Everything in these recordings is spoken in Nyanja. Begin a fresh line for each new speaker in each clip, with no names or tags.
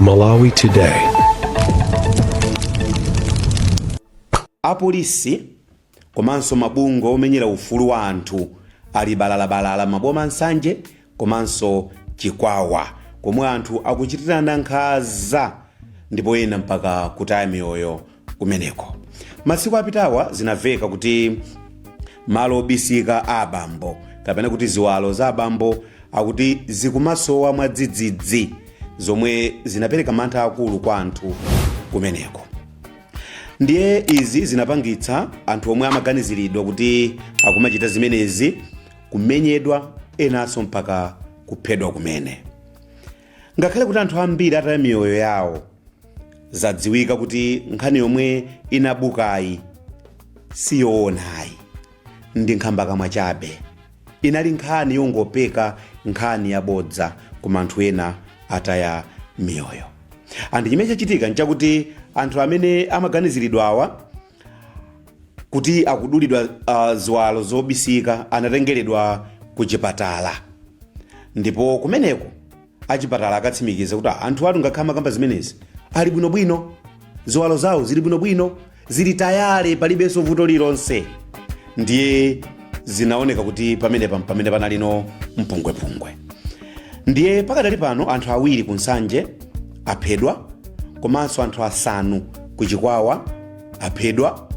Malawi Today.
Apolisi komanso mabungwe omenyera ufulu wa anthu ali balalabalala maboma Nsanje komanso Chikwawa, komwe anthu akuchitirana nkhanza ndipo ena mpaka kutaya miyoyo kumeneko. Masiku apitawa zinamveka kuti malo obisika a abambo, kapena kuti ziwalo za abambo, akuti zikumasowa mwadzidzidzi, zomwe zinapereka mantha akulu kwa anthu kumeneko. Ndiye izi zinapangitsa anthu omwe amaganiziridwa kuti akumachita zimenezi kumenyedwa, enanso mpaka kuphedwa kumene. Ngakhale kuti anthu ambiri ataya miyoyo yawo, zadziwika kuti nkhani yomwe inabukayi siyoonayi, ndi nkhambakamwa chabe. Inali nkhani yongopeka, nkhani yabodza, koma anthu ena ataya miyoyo. Anthu, chimene chachitika nchakuti anthu amene amaganiziridwa awa kuti akudulidwa ziwalo zobisika anatengeredwa ku chipatala, ndipo kumeneko achipatala akatsimikiza kuti anthu atu, ngakhale amakamba zimenezi, ali bwinobwino, ziwalo zawo zili bwinobwino, zili tayale, palibenso vuto lilonse. Ndiye zinaoneka kuti pamenepa pamene panalino mpungwepungwe. Ndiye pakadali pano anthu awiri ku Nsanje aphedwa, komanso anthu asanu ku Chikwawa aphedwa,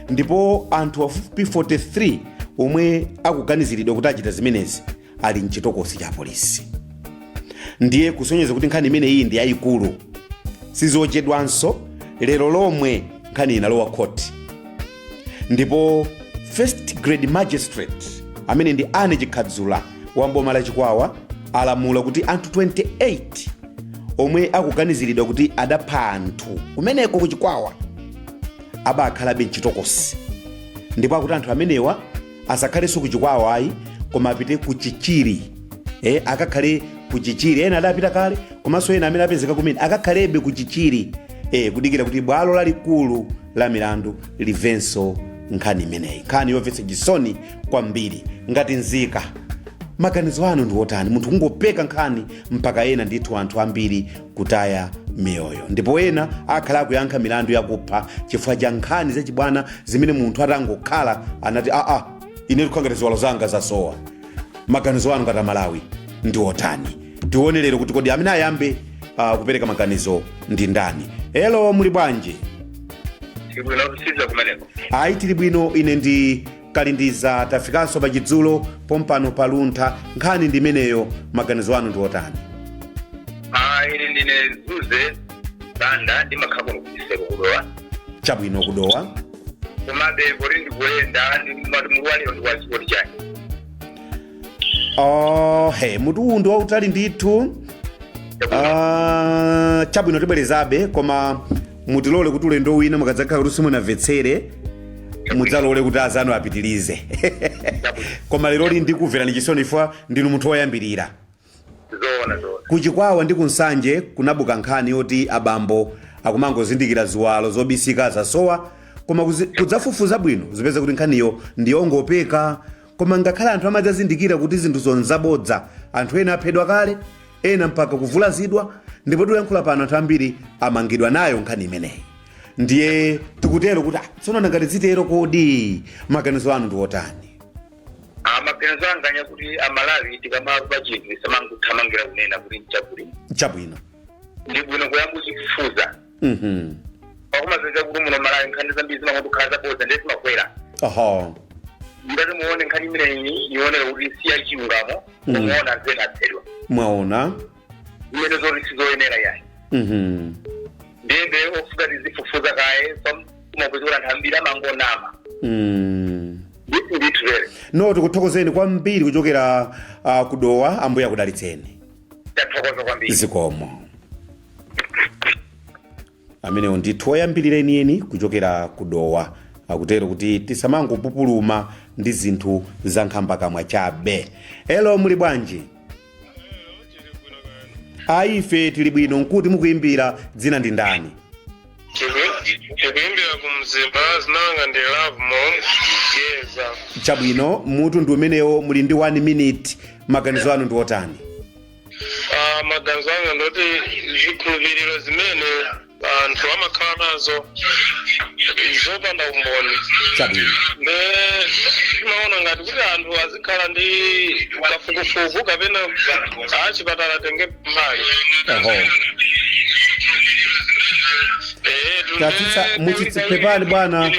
ndipo anthu pafupifupi 43 omwe akuganiziridwa kuti achita zimenezi ali mchitokosi cha polisi. Ndiye kusonyeza kuti nkhani imeneyi ndi yayikulu, sizochedwanso. Lero lomwe nkhani inalowa khoti, ndipo first grade magistrate amene ndi Ane Chikhadzula wa mboma la Chikwawa alamula kuti anthu 28 omwe akuganiziridwa kuti adapha anthu kumeneko ku Chikwawa abakhalabe mchitokosi, ndipo akuti anthu amenewa asakhalenso ku Chikwawa ayi, koma apite ku Chichiri. Akakhale ku Chichiri. Ena adapita kale, komanso ena amene apezeka kumene akakhalebe ku Chichiri, kudikira kuti bwalo lalikulu la milandu limvenso nkhani imeneyi. Nkhani yomvetsa chisoni kwambiri. Ngati nzika, maganizo anu ndi otani? Munthu kungopeka nkhani mpaka ena ndithu anthu ambiri kutaya miyoyo, ndipo ena akhala akuyankha milandu yakupha chifukwa cha nkhani zachibwana zimene munthu atangokhala anati, "Aa, ine tikukhala ngati ziwalo zanga zasowa." Maganizo anu ngati Amalawi ndi otani? Tione lero kuti kodi amene ayambe kupereka maganizo ndi ndani. Hello, muli bwanji?
Tibwino kusiza kumeneko.
Ayi, tili bwino. Ine ndi Kalindiza, tafikanso pachidzulo pompano pa Luntha. Nkhani ndi imeneyo, maganizo anu ndi otani?
Ah, ine ndine Zuze Banda, ndimakhala kuno kuchiseko kuDowa.
Chabwino, kuDowa.
Komabe poti ndikuyenda, ndimati mutu ndi wachikoti chani?
Oh, he, mutu uwu ndi wautali ndithu. Ah, chabwino, tibwerezabe, koma mutilole kuti ulendo wina mukadzakhala kuti simunamvetsere, mudzalole kuti azanu apitirize. Koma leroli ndikuverani chisoni ifwa ndinu munthu woyambirira.
Zoona, zoona.
Kuchikwawa ndi kuNsanje kunabuka nkhani yoti abambo akumangozindikira ziwalo zobisika zasowa, koma kudzafufuza bwino zipeza kuti nkhaniyo ndiyongopeka. Koma ngakhale anthu amadzazindikira kuti zinthu zonzabodza, anthu ena aphedwa kale, ena mpaka kuvulazidwa, ndipo tikuyankhula pano anthu ambiri amangidwa nayo nkhani imeneyi. Ndiye tikutero kuti tsono ngati zitero, kodi maganizo anu ndi otani?
Ah, maganizo anga anya kuti Amalawi tikamamva chinthu tisamangothamangira kunena kuti nchakuti. Ndi bwino kuyamba kuchifufuza. Pakumapeza kuti muno Malawi nkhani zambiri zimangokhala zabodza, ndiye zimakwera. Ngati muone nkhani imeneyi ionere kuti si yachilungamo, muona anthu ena aphedwa.
Mwaona.
Zimene zoti sizoyenera yayi. Ndiyebe ofika tizifufuza kaye. Kumapeza kuti anthu ambiri amangonama. Ndithu lere.
No, tikuthokozeni kwambiri kuchokera kuDowa. Ambuye akudalitseni.
Tathokoza kwambiri.
Zikomo. Amenewo ndithu oyambirira enieni kuchokera kuDowa, akutero kuti tisamangopupuluma ndi zinthu za nkhambakamwa chabe. Hello, muli bwanji? Ayi, ife tili bwino. Nkuti mukuimbira, dzina ndi ndani?
Tikuimbira ku Mzimba, dzina langa ndi Love Mom Geza.
Chabwino, mutu ndi umenewo, muli ndi 1 minute. Maganizo anu ndi otani?
Maganizo anga ndoti zikhulupiriro zimene anthu amakhala nazo zopanda umboni.
Chabwino.
Nde timaona ngati kuti anthu azikhala ndi kafukufuku kapena achipatala atenge mbali.
Oho. Tatsitsa mutsitse, pepani bwana.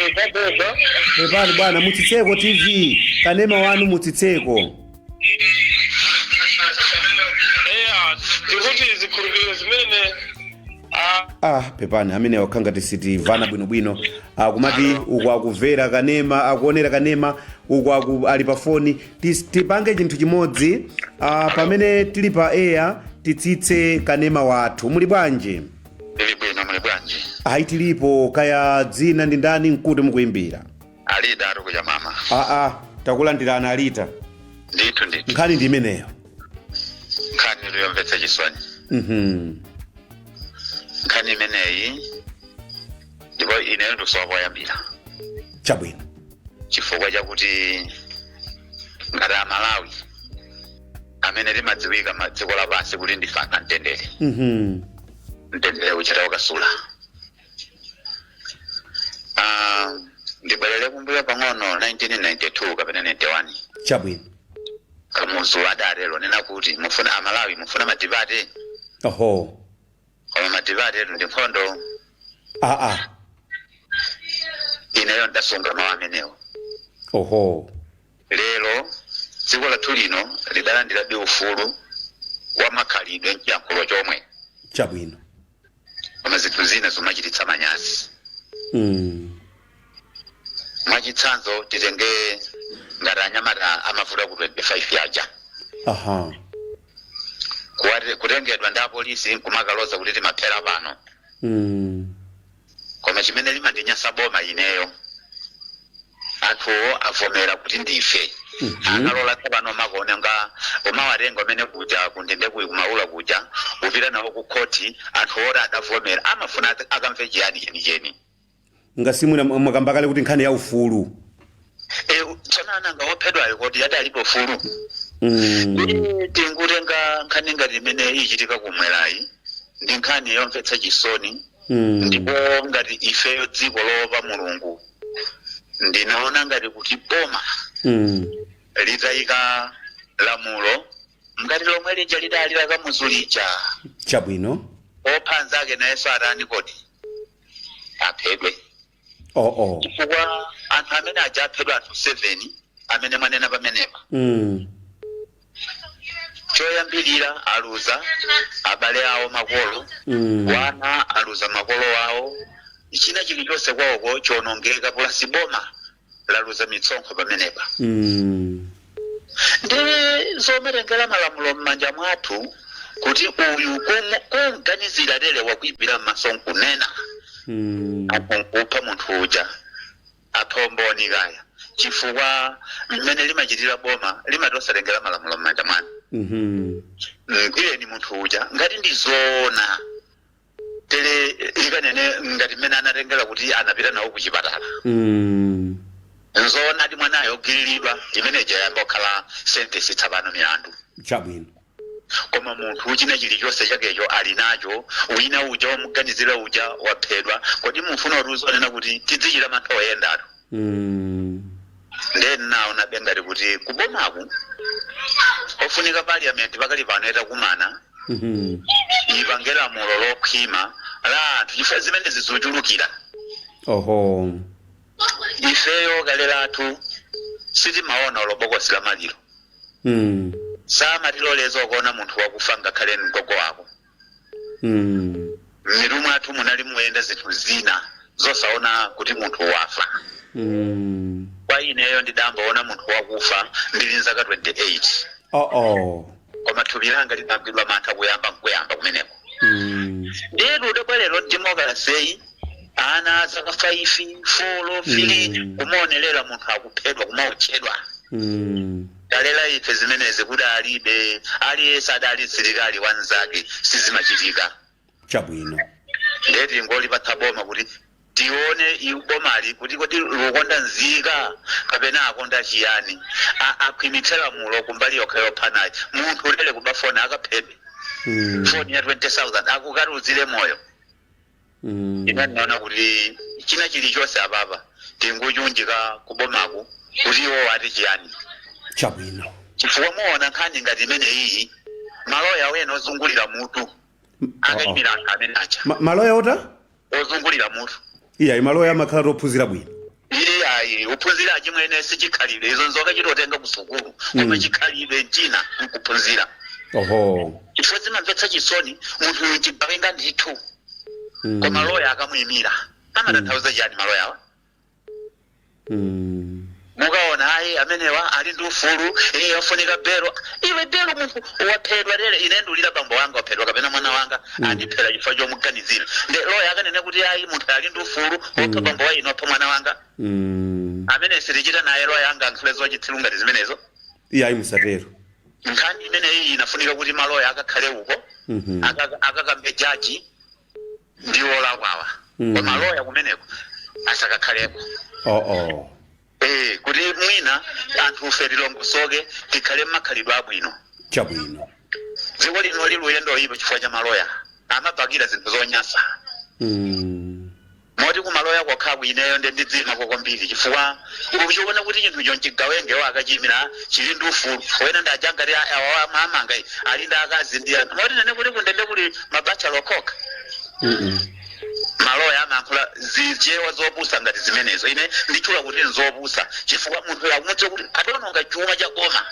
Pepani bwana, mutsitseko TV kanema wanu, mutsitseko.
Eya, ndikuti zikhulupiriro zimene
Pepani, amene wakhala ngati sitimvana bwinobwino. Akumati uku akumvera kanema, akuonera kanema uku ali pa foni. Tipange chinthu chimodzi, pamene tili pa air titsitse kanema wathu. Muli bwanji?
Tili bwino, muli bwanji?
Ayi, tilipo. Kaya dzina ndi ndani, nkuti mukuimbira?
Alida ari kuja mama.
Aa, takulandirani, Alita.
Ndithu ndithu.
Nkhani ndi imeneyo.
Nkhani yomvetsa chisoni. Nkhani imeneyi, ndipo ineyo ndikusowa poyambira.
Chabwino.
Chifukwa chakuti ngati Amalawi amene timadziwika dziko lapansi kuti ndife anthu amtendere, mtendere uchita ukasula. Ndibwerere kumbuyo pang'ono, 1992 kapena 91.
Chabwino.
Kamuzu adatero nena kuti mufuna Amalawi, mufuna multiparty, koma multiparty etu ndi nkhondo. Ineyo ndasunga mawu amenewo. Lero dziko lathu lino lidalandirabe ufulu wa makhalidwe mchiyankhulo chomwe, koma zinthu zina zimachititsa manyazi. Mwachitsanzo, titenge ngati anyamata amavuta ku 25 aja, kutengedwa ndi apolisi nkumakaloza kuti timaphera pano. Koma chimene limandinyasa boma ineyo, anthuwo avomera kuti ndife. Akalola tsopano makuone nga umawatenga umene kuja kundende kuyi kumaula kuja, kupita nawo ku khoti, anthu oti adavomera amafuna akamve chiyani chenicheni?
Ngasimwina mwakamba kale kuti nkhani ya ufulu.
Tsono ananga wophedwayo kodi adalibe ufulu? Tingutenga nkhani ngati imene ichitika kumwerayi, ndi nkhani yomvetsa chisoni. Ndipo ngati ifeyo dziko loopa Mulungu, ndinaona ngati kuti boma litayika lamulo ngati lomwe lija lidali la Kamuzu lija. Opha anzake nayenso atani kodi? Aphedwe. Chifukwa anthu amene aja aphedwa, anthu 7 amene mwanena pamenepa, choyambirira aluza abale awo, makolo, wana aluza makolo awo, china chilichonse kwawoko chionongeka, plus boma laluza mitsonkho pamenepa. Ndi zomatengera malamulo m'manja mwathu kuti uyu kumganizira lere wakuipira m'maso nkunena, apo nkupha munthu uja, apha umboni kaya, chifukwa mmene limachitira boma limati osatengera malamulo m'manja mwanu, mgwireni munthu uja ngati ndi zoona tere, likanene ngati mmene anatengera kuti anapita nawo kuchipatala, nzoona ati mwanayo ogwiriridwa, imene ija yamba kukhala sentence tsapano milandu. Koma munthu china chilichonse chakecho ali nacho, wina uja wamuganizira uja waphedwa. Kodi mufuna kuti uzonena kuti tidzichita mantha oyendatu? Ndeni naona ngati kuti kubomaku ofunika parliament pakali pano itakumana, ipange lamulo lokhwima la anthu, chifukwa zimene zizochulukira. Ifeyo kale lathu sitimaona olobokosi la maliro. Samatiloleza okuona munthu wakufa, ngakhale mgogo wako. M'mitu mwathu munali muyenda zinthu zina zosaona kuti munthu wafa. Kwa ineyo ndidambaona munthu wakufa ndili nzaka 28. Koma thupi langa lidagwidwa mantha kuyamba nkuyamba kumeneko. Ndiyetu udabwerero democracy, ana zaka 5, 4, 3, kumaonerera munthu akuphedwa, kumaotchedwa. Kalera ife zimenezi kuti alibe, aliyense adali msilikali wanzake, sizimachitika. Ndeti ngolipatsa boma kuti tione bomali kuti kodi lukonda nzika kapena akonda chiyani. Akhwimitse lamulo kumbali yokha yophanayi, munthu ulere kubafona akaphedwe. Foni ya 20,000 akukaluzire moyo. Ine ndinaona kuti china chilichonse apapa tinguchunjika kubomaku kuti iwo ati chiyani. Chifukwa muona nkhani ngati imene iyi, maloya wena ozungulira mutu akayimira anthu amene acha.
Maloya ota?
Ozungulira mutu.
Iya, maloya amakhala tophunzira bwino.
Iye ayi, uphunzira achimwene sichikhalidwe, izo nzoka chitotenga ku sukulu, koma chikhalidwe china nkuphunzira. Chifukwa zimamvetsa chisoni, munthu uyu chigawenga ndithu, koma loya akamuyimira. Amatanthauza chiyani maloyawa? Mukaona ayi, amenewa ali ndi ufulu, iye afunika belo. Iwe, belo munthu waphedwa lere? Ine ndulira bambo wanga waphedwa kapena mwana wanga andiphera chifukwa chomuganizira, nde loya akanene kuti ayi, munthu ali ndi ufulu wopha bambo wa ine, wapha mwana wanga. Amene sitichita naye loya anga ankhale zochitsiru ngati zimenezo.
Iya, ayi, musatero.
Nkhani imeneyi inafunika kuti maloya akakhale uko, akakambe jaji ndi olakwawa, koma loya kumeneko asakakhaleko.
Oh.
Kuti mwina anthu ufe tilongosoke, tikhale mmakhalidwe abwino. Dziko lino liluyendo oyipa chifukwa cha maloya amapakira zinthu zonyasa. Moti kumaloya kokhaku ineyo nde ndidzimako kwambiri, chifukwa ukuchiona kuti chinthu chonchigawenge akachiyimira chili ndi ufulu. Wena ndajangati awawa amamanga ali ndi akazi ndi ana, moti nene kuti kundende kuli mabachelor okhoka. Maloya amayankhula zichewa zopusa ngati zimenezo. Ine nditchula kuti nzopusa chifukwa munthu akumudziwa kuti adaononga chuma cha boma,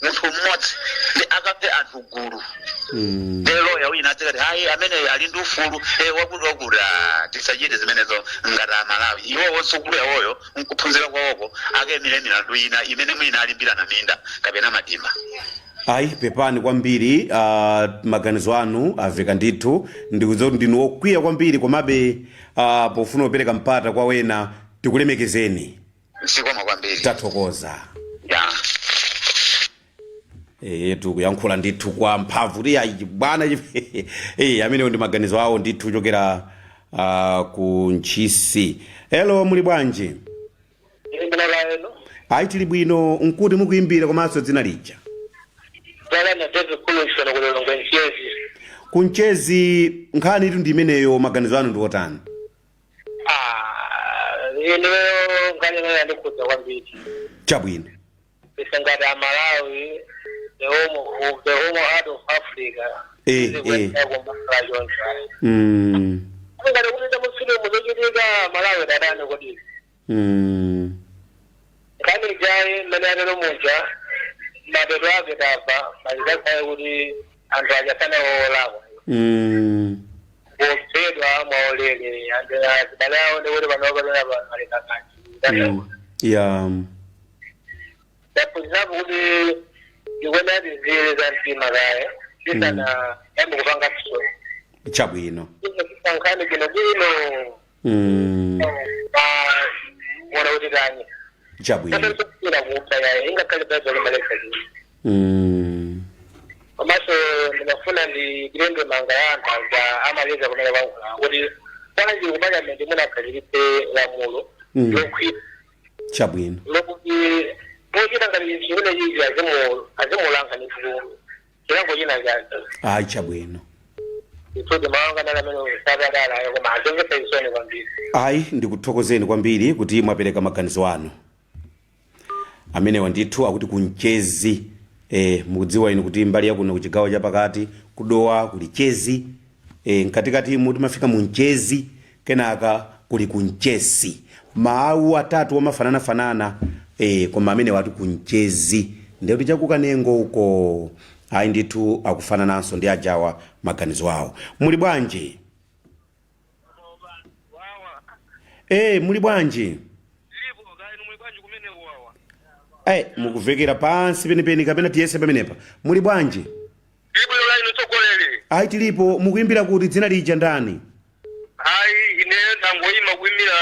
munthu mmodzi, ndi akaphe anthu gulu. Lero wina adzikati hayi, amene ali ndi ufulu, wakuti wakuti. Ah, tisachite zimenezo ngati Amalawi. Iwowo sukulu yawoyo nkuphunzira kwawoko akayimire milandu ina imene mwina alimbirana minda kapena madimba.
Ayi, pepani kwambiri. Maganizo anu aveka ndithu. Ndikudziwa kuti ndinu wokwiya kwambiri, komabe pofuna kupereka mpata kwa wena, tikulemekezeni.
Zikomo kwambiri.
Tathokoza.
Ya.
Tikuyankhula ndithu kwa mphamvu kuti ayi bwana, amenewo ndi maganizo awo ndithu kuchokera ku Ntchisi. Hello, muli bwanji?
Ndinakaeno.
Ayi, tili bwino. Nkuti mukuyimbira komanso dzina lija?
Zalana David Kulusona kulolongwe Nchezi.
Kunchezi. Nkhani itu ndi imeneyo, maganizo anu ndi otani?
Ah, ineyo nkhani imeneyo yandikhudza kwambiri. Ife ngati Amalawi, the home heart of Africa, kumasala choncho. Ngati kupita mufilimu zochitika Malawi, dadani kodi? Nkhani ijayi mmene atero muja, mapeto ake tamva malizakhale kuti anthu achasana olakwa kuphedwa mwaulere, anthu azibale awo ndikuti panopa pena pano ali kakati.
Ya.
Ndaphunzirapo kuti ndikuona tizile za mtima kaya tisana yambe kupanga so. Tisankhani bwino bwino, kuona kuti tani. Ira kupha yaye, ingakhale Baibulo limaletsa chii. Komanso ndimafuna ndilenge manga ya anthu aja amaleza kumene kwankhula kuti bwanji ku parliament munakhazikitse lamulo lokhwima lokuti pochita ngati chimene chichi azimulanga ndithu chilango china chake.
Ayi, chabwino.
Ndithuti mawanga nali amene sakadala, koma azimvetsa chisoni kwambiri.
Ayi, ndikuthokozeni kwambiri kuti mwapereka maganizo anu amenewa ndithu. Akuti Kunchezi. Mukudziwa inu kuti mbali yakuno kuchigawo chapakati, kudowa kuli Chezi, mkatikati mu timafika Munchezi, kenaka kuli Kunchesi. Mawu atatu amafananafanana, koma amenewa ati Kunchezi, ndekuti chakukanengo uko. Ayi ndithu, akufanananso ndi ajawa maganizo awo. Muli bwanji? Muli bwanji?
Lipo kainu, muli bwanji kumene kuwawa?
Mukuvekera pansi penipeni, kapena tiyese pamenepa. Muli bwanji?
Lipo laino, tsogoleri.
Ayi, tilipo. Mukuyimbira kuti? Dzina lija ndani?
Ayi, ine ndangoyima kuyimira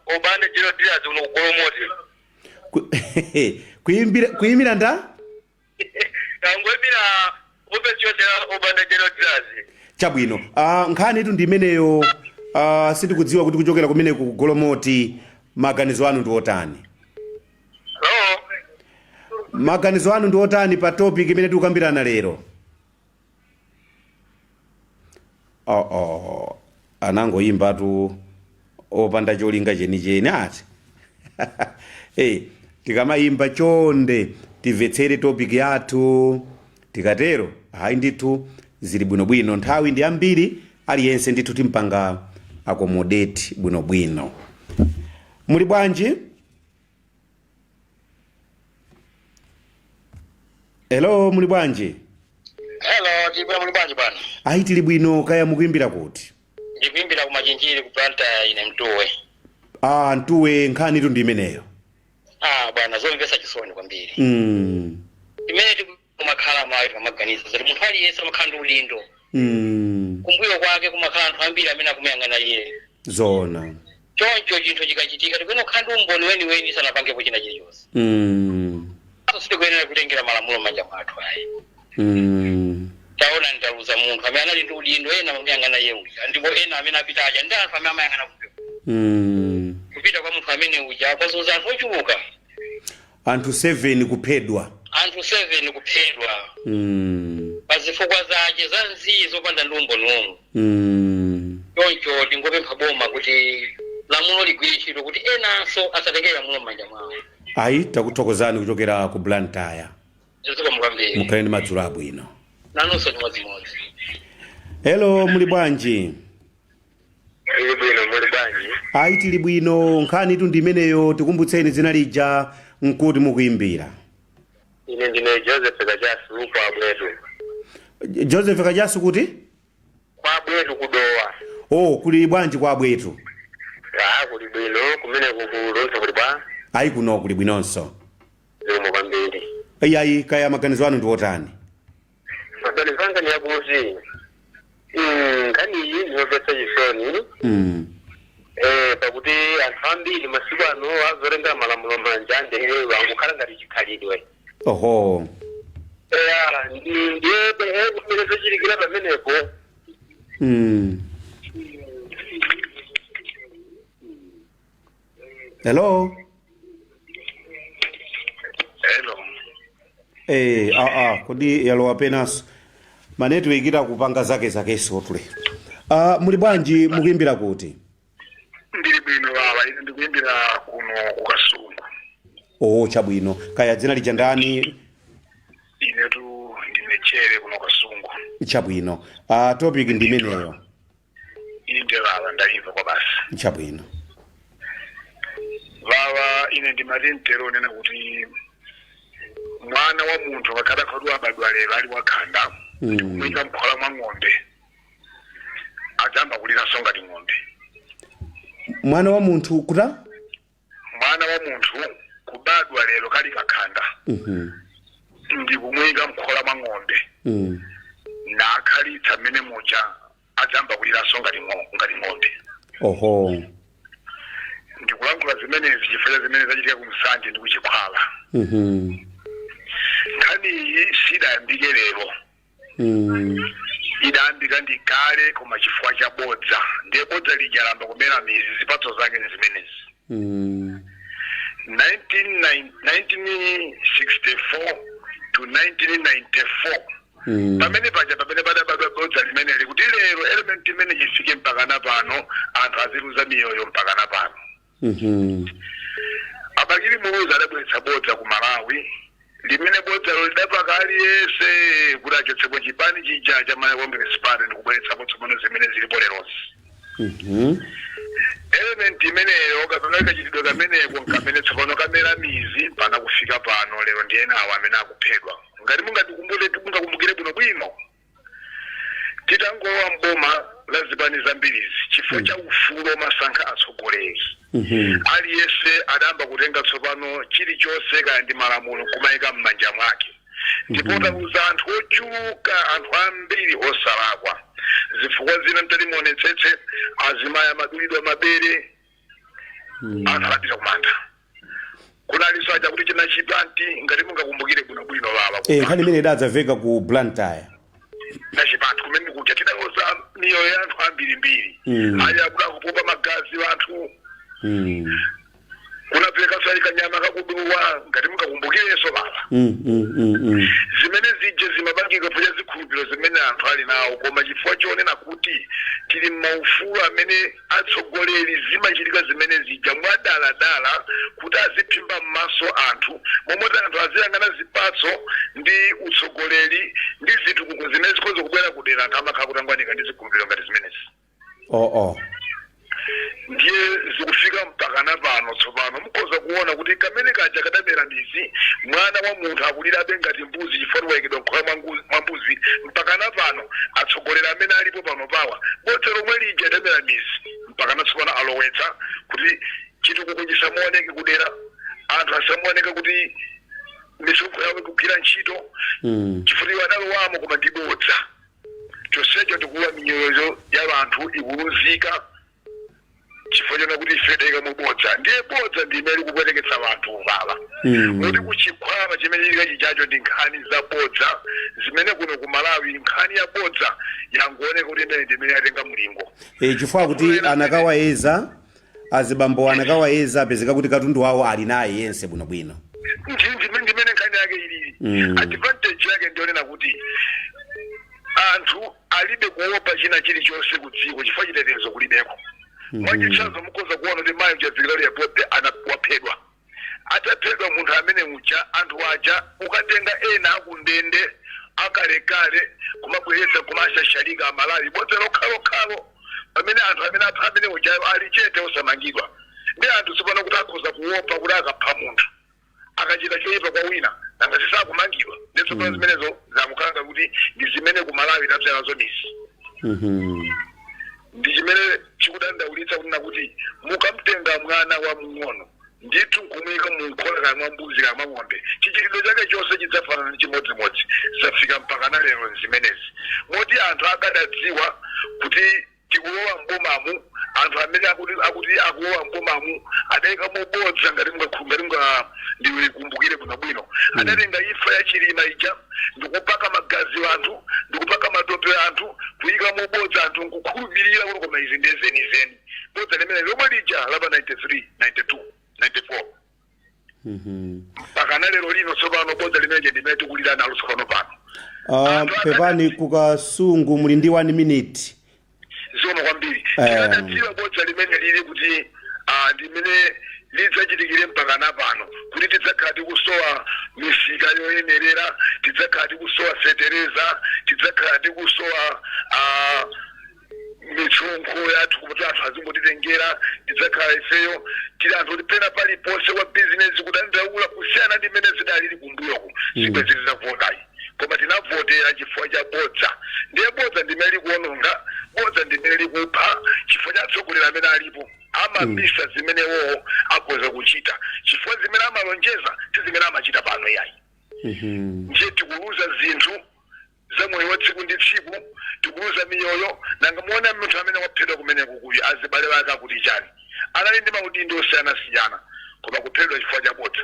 Obanda General Dealers kuno kugolomoti.
Kuyimira nda?
Ndangoyimira ofesi yonse ya Obanda General Dealers.
Chabwino. Nkhani itu ndi imeneyo. Sitikudziwa kuti kuchokera kumeneku kugolomoti maganizo anu ndi otani?
Hello?
Maganizo anu ndi otani pa topic imene tikukambirana lero? Oh, anangoyimbatu opanda cholinga chenicheni ati. Hey, tikamayimba chonde timvetsere topic yathu. Tikatero hayi ndithu zili bwinobwino. Nthawi ndi ambiri, aliyense ndithu timpanga accommodate bwinobwino. Muli bwanji? Hello, muli bwanji?
Hello, tili bwino, muli bwanji bwana?
Ayi, tili bwino. Kaya mukuimbira kuti?
Ndikuimbira ku Machinjiri ku Blantyre, ine Mtuwe.
Ah, Mtuwe, nkhani tu ndi imeneyo.
Ah bwana, zomvetsa chisoni kwambiri. Imene tikumakhala mayi pamaganiza zoti munthu aliyense amakhala ndi udindo. Kumbuyo kwake kumakhala anthu ambiri amene akumuyang'ana iye.
Zona.
Choncho chinthu chikachitika tikuyenera kukhala ndi umboni weniweni sanapangepo china chilichonse. So sitikuyenera kutengera malamulo m'manja mwathu ayi. Taona, ndaluza munthu amene anali ndi udindo, ena amamuyang'ana iye uja, ndipo ena amene apita aja ndi anthu amene amayang'ana kumbuyo. Kupita kwa munthu amene uja kwazunza anthu ochuluka.
Anthu 7 kuphedwa.
Anthu 7 kuphedwa pa zifukwa zace za nziyi zopanda ndi umboni omwe. Choncho tingopempha boma kuti lamulo ligwire ntchito kuti enanso asatengere lamulo m'manja mwawo.
Ayi, takuthokozani kuchokera ku Blantyre.
Zikomo kwambiri.
Mukhale ndi madzulo abwino.
Nanunso chimodzimodzi.
Hello, muli bwanji?
Ili bwino, muli bwanji?
Ayi, tili bwino. Nkhani tu ndi imeneyo. Tikumbutseni dzina lija nkuti mukuimbira.
Ine ndine Joseph Kachasu kwa Bwetu.
Joseph Kachasu kuti?
Kwa Bwetu, kudowa.
Oh, kuli bwanji kwa Bwetu?
Ah, kuli bwino. Kumene kukulonso kuli bwa?
Ayi, kuno kuli bwinonso.
Zikomo kwambiri.
Iyayi, kaya maganizo anu ndi otani?
Maganizo anga ni yakuti nkhani iyi ndiyomvetsa chisoni, pakuti anthu ambiri masiku ano azolenga malamulo manja ndiye angukhala ngati chikhalidwe. Eya, ndiye kumene zochitikira pamenepo.
Hello.
Hello.
Ah, kodi yalowa penaso ma network kupanga zake zakeso tule. Ah, muli bwanji? Mukuimbira kuti?
Ndili bwino baba, ine ndikuimbira kuno kuKasungu.
Oh, chabwino. Kaya dzina lija ndani?
Inetu ndine Chere kuno Kasungu.
Chabwino. Ah, topic ndi imeneyo.
Inde baba, ndaimva kwa basi.
Chabwino.
Baba, ine ndimati mtero nena kuti mwana wa munthu akakhala khadu abadwa lero ali wakhanda, kumuyika mkhola mwa ng'ombe, adzamba kuliranso ngati ng'ombe.
Mwana wa munthu kuta?
Mwana wa munthu kubadwa lero kali kakhanda, ndikumuyika mkhola mwa ng'ombe, nakhalitsa mmene muja, adzamba kuliranso ngati ng'ombe. Ndikulankhula zimenezi chifukwa cha zimene zachitika ku Nsanje ndi kuChikhwala. Nkhani iyi sidayambike lero, idayambika ndi kale, koma chifukwa cha bodza, ndiye bodza lija lamba kumera mizi, zipatso zake ni zimenezi. 1964 to 1994, pamene paja pamene padabadwa bodza limeneli kuti lero element imene ifike mpakana pano, anthu aziluza miyoyo mpakana pano. A Bakili Muluzi adabweretsa bodza ku Malawi limene bodzalo lidapaka aliyense kuti achotsepo chipani chija cha Malawi Congress Party ndikubweretsapo tsopano zimene zilipo lerozi. Element imeneyo kapena kachitidwe kameneko nkamene tsopano kamera mizi mpaka kufika pano lero, ndi ena awo amene akuphedwa. Ngati mungatikumbule, mungakumbukire bwinobwino, titangolowa mboma la zipani zambirizi, chifukwa cha ufulu omasankha atsogoleri, aliyense adayamba kutenga tsopano chilichonse, kaya ndi malamulo, kumayika m'manja mwake, ndipo taluza anthu ochuluka, anthu ambiri osalakwa. Zifukwa zina mtati muonetsetse, azimayi amadulidwa mabere, anthu adapita kumanda. Kunalinso aja kuti china chipanti, ngati mungakumbukire bwinobwino baba.
Nkhani imene idadzamveka ku Blantyre.
Na chipanti kumene kuja tidaluza miyoyo ya anthu ambirimbiri, ali akuda kupopa magazi anthu. Kunapeka sali kanyama kakuduwa, ngati mukakumbukirenso baba. Zimene zije zimapangika pocha zikhulupiriro zimene anthu ali nawo, koma chifukwa chonena kuti tili m'maufulu amene atsogoleri, zimachitika zimene zija mwadaladala kuti aziphimba m'maso anthu, momwe anthu aziyang'ana zipatso ndi utsogoleri ndi zitukuko zimene zikhoza kubwera kudera. Anthu amakhala kutangwanika ndi zikhulupiriro ngati zimenezi.
Oh oh.
Ndiye zikufika mpakana pano. Tsopano mukhoza kuona kuti kamene kaja kadamera mizi, mwana wa munthu akulirabe ngati mbuzi chifukwa wayikidwa nkhola mwa mbuzi. Mpakana pano atsogoleri amene alipo pano pawa, bodza lomwe lija lidamera mizi mpakana tsopano alowetsa kuti chitukuko chisamuoneke kudera, anthu asamuoneke kuti misonkho yawo ikugwira ntchito, chifukwa iwo adalowamo koma ndi bodza. Chonsecho tikuwa miyoyo ya anthu ikuluzika chifukwa chona kuti ife tayika mubodza. Ndiye bodza ndi imene likupweteketsa anthu baba. Kuti kuchikhwama chimene chilika chichacho ndi nkhani za bodza zimene kuno ku Malawi nkhani ya bodza yangooneka kuti imene ndi imene yatenga mlingo.
E, chifukwa kuti anakawayeza azibambo, anakawayeza, apezeka kuti katundu wawo ali naye yense bwinobwino.
Ndimene nkhani yake ilili. Advantage yake ndionena kuti anthu alibe kuopa china chilichonse ku dziko chifukwa chitetezo kulibeko. Mwachitsanzo, mukhoza kuona kuti mayi uchafikira airport waphedwa. Ataphedwa munthu amene uja, anthu aja ukatenga ena akundende akalekale kumabweretsa kumashashalika Amalawi, bodza lokhalokhalo, pamene anthu amene apha amene ujayo ali chete osamangidwa. Ndi anthu tsopano kuti akhoza kuopa kuti akapha munthu, akachita choyipa kwa wina, nanga sisakumangidwa? Ndi tsopano zimenezo zakukanga kuti ndi zimene ku Malawi tapsalazo mizi. Ndi chimene chikudandaulitsa kunena kuti mukamtenga mwana wa mng'ono ndithu nkumuyika munkhola kaya mwa mbuzi kaya mwa ng'ombe, chichitidwe chake chonse chidzafanana ndi chimodzimodzi. Zafika mpaka na lero zimenezi, moti anthu akadadziwa kuti tikulowa mbomamu, anthu amene akuti akulowa mbomamu adayika mobodza. Ngati munga ndikumbukire bwinobwino, adatenga imfa ya Chilima ija ndikupaka magazi anthu, ndikupaka matope anthu, kuyika mobodza, anthu nkukhulupirira kuti koma izi ndizenizeni. Bodza limene lomwe lija lapa 93, 92, 94, pakana lero lino. Tsopano bodza limene ndimene tikulira nalo tsopano pano.
Pepani, kukasungu muli ndi 1 minute.
Zikomo kwambiri. Tikadadziwa bodza limene lili kuti ndimene lidzachitikire mpakana pano, kuti tidzakhala tikusowa misika yoyenerera, tidzakhala tikusowa fetereza, tidzakhala tikusowa misonkho yathu kuti anthu azingotitengera, tidzakhala ifeyo tili anthu kuti pena paliponse kwa bizinesi kudandaula kusiyana ndi mmene zidalili kumbuyoko, zibwezi titavotayi. Koma tinavotera chifukwa cha bodza. Ndiye bodza ndimene likuononga, bodza ndimene likupha, chifukwa cha atsogoleri amene alipo amabisa zimene wowo akhoza kuchita, chifukwa zimene amalonjeza si zimene amachita pano yayi. Ndiye tikuluza zinthu za moyo wa tsiku ndi tsiku, tikuluza miyoyo. Nanga muone munthu amene waphedwa kumeneko kuyu, azibale wake akuti chani? Anali ndi maudindo osiyanasiyana, koma kuphedwa chifukwa cha bodza.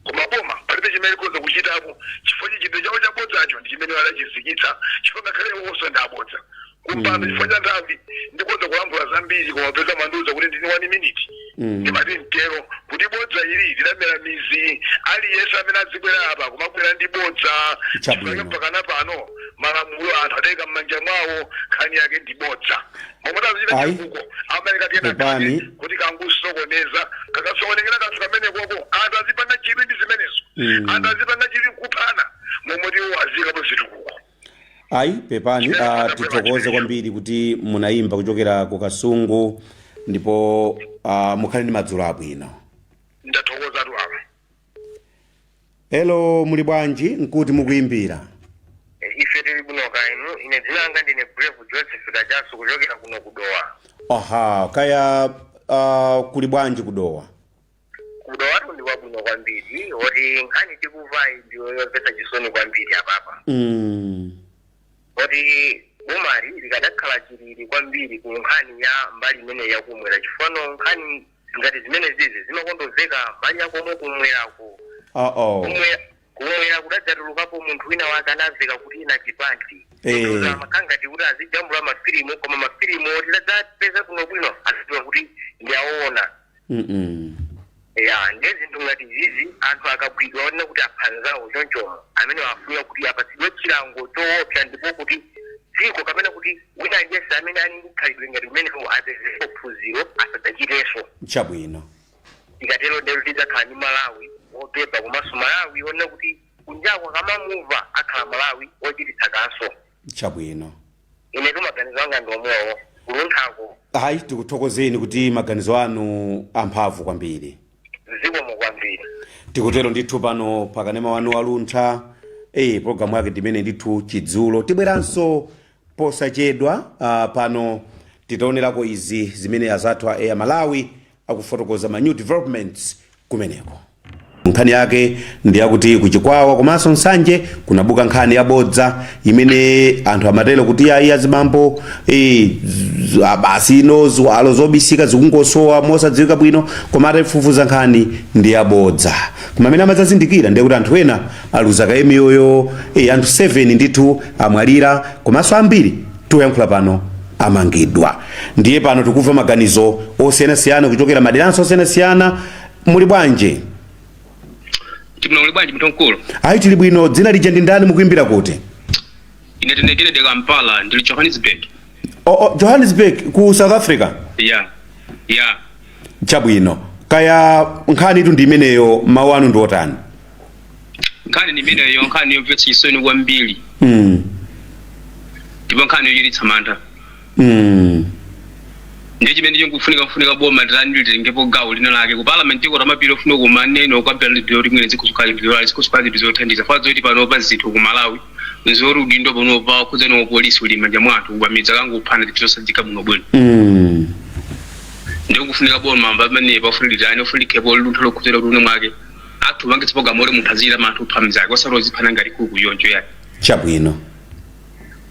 Koma boma palibe chimene likhoza kuchitapo chifukwa chichitidwe chawo cha bodzacho ndi chimene adachizikitsa, chifukwa ngakhale iwonso ndi abodza kumpando. Chifukwa cha nthawi ndikhoza kulankhula zambiri, koma peza mwandiuza kuti ndini 1 minute. Ndimati mtero kuti bodza ili lidamera mizi, aliyense amene azibwera apa kumabwera ndi bodza.
Chabwino.
Chifukwa mpakana pano malamulo anthu adayika m'manja mwawo, nkhani yake ndi bodza. Momwe tazichita
Ayi.
chikuko amayika kena
Pepani.
kake kuti kangusokoneza, kakasokonekera kanthu kamene koko, anthu azipanga chidwi ndi zimenezo. Anthu azipanga chidwi kuphana, momwe tiwo azikapo zitukuko.
Ayi, pepani, tithokoze kwambiri kuti munayimba kuchokera ku Kasungu, ndipo mukhale ndi madzulo abwino.
Ndathokoza tu apa.
Hello, muli bwanji? Nkuti mukuyimbira?
Ife tili kuno kainu. Ine dzina langa ndine Brave Joseph Kachasu kuchokera kuno kudowa.
Aha, kaya kuli bwanji kudowa?
Kudowatu ndi kwabwino kwambiri, oti nkhani tikuvayi ndiyo yomvetsa chisoni kwambiri apapa, oti bomali likadakhala chilili kwambiri ku nkhani ya mbali imene yakumwera, chifukwa nkhani ngati zimene zizi zimakondoveka mbali yakomwe kumwerako.
Uh -oh.
Kumwera kudadzatulukapo munthu wina wake anamveka kuti ina chipanti makhala ngati kuti azijambula mafilimu, koma mafilimu oti tadzapeza kuno bwino azidziwa kuti ndi awoona. Ya, ndiye zinthu ngati izizi, anthu akagwidwa onena kuti apha anzawo chonchomo, amene afunika kuti apatsidwe chilango choopsa, ndipo kuti dziko kapena kuti wina aliyense amene ali ndi khalidwe ngati kumenewo apezepo phunziro asadzachitenso. Tikatero ndero tidzakhala ndi Malawi wopepa, komanso Malawi onena kuti kunjako akamamuva akhala Malawi ochititsa kaso. Ine maganizo anga ndi omwewo kulunthako.
Ayi, tikuthokozeni kuti maganizo anu amphamvu kwambiri.
Zikomo kwambiri.
Tikutero ndithu pano pakanema wanu waluntha. Pologalamu yake ndimene ndithu Chidzulo. Tibweranso posachedwa pano titaonerako izi zimene azathu a Air Malawi akufotokoza, ma new developments kumeneko. Nkhani yake ndi yakuti kuchikwawa komanso Nsanje kunabuka nkhani yabodza imene anthu amatero kuti ayi, azibambo basi ino ziwalo zobisika zikungosowa mosadziwika bwino, koma atafufuza nkhani ndi yabodza. Koma amene amadzazindikira ndiye kuti anthu ena aluza kaye miyoyo, anthu 7 ndithu amwalira, komanso ambiri tikuyankhula pano amangidwa. Ndiye pano tikumva maganizo osiyanasiyana kuchokera maderanso osiyanasiyana. Muli bwanji?
Tibwino, muli bwanji, munthu mkulu?
Ayi, tili bwino. Dzina lija ndi ndani, mukuimbira kuti?
Ine tine Kennedy Kampala, ndili Johannesburg.
Oh, Johannesburg ku South Africa?
Ya.
Chabwino. Kaya nkhani itu ndi imeneyo, mawu anu ndi otani?
Nkhani ndi imeneyo, nkhani yomvetsa chisoni kwambiri, ndipo nkhani yochititsa mantha. Ndiye chimene chikufunika, kufunika boma ndilani litengepo gawo lina lake ku parliament iko tamapita, ofuna kumaneno kukambirana zinthu zoti mwina zikuzikhala zinthu zothandiza. Fa zoti panopa zinthu ku Malawi nzoti udindo panopa khudzana wa polisi uli m'manja mwa anthu, kupamidza kangophana, zinthu zosadzika bwino bwino. Ndiye kufunika boma pamene pafunika litani, ofunikhepo luntha lokhudzera kuti une mwake athu pangitsa program oti munthu aziyita manthu upha mzake, osati oziphana ngati kuku yonjo yani.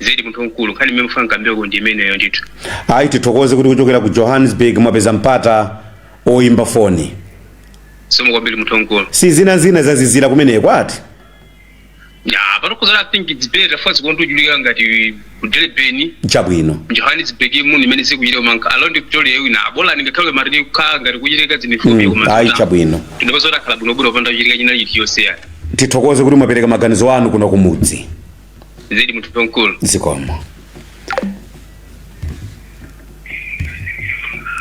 Zedi, munthu mkulu, nkhani imene mufuna nkambeko ndi imeneyo ndithu.
Ayi, tithokoze kuti kuchokera ku Johannesburg mwapeza mpata oyimba foni.
Somo kwambiri, munthu mkulu.
Si zina zina zazizira kumeneko ati?
Ya, panokhuzana, I think it's better for zikontochulika ngati ku Durban, Johannesburg muno imene zikuchitika, koma around Pretoria wina abolani ngakhale mati kukhala ngati kuchitika zinifupi, koma
Ayi, chabwino.
Ndipo zotakhala bwinobwino popanda kuchitika china chiliyonse yani.
Tithokoze kuti mwapereka maganizo anu kuno kumudzi.
Zedi, munthu mkulu.
Zikomo.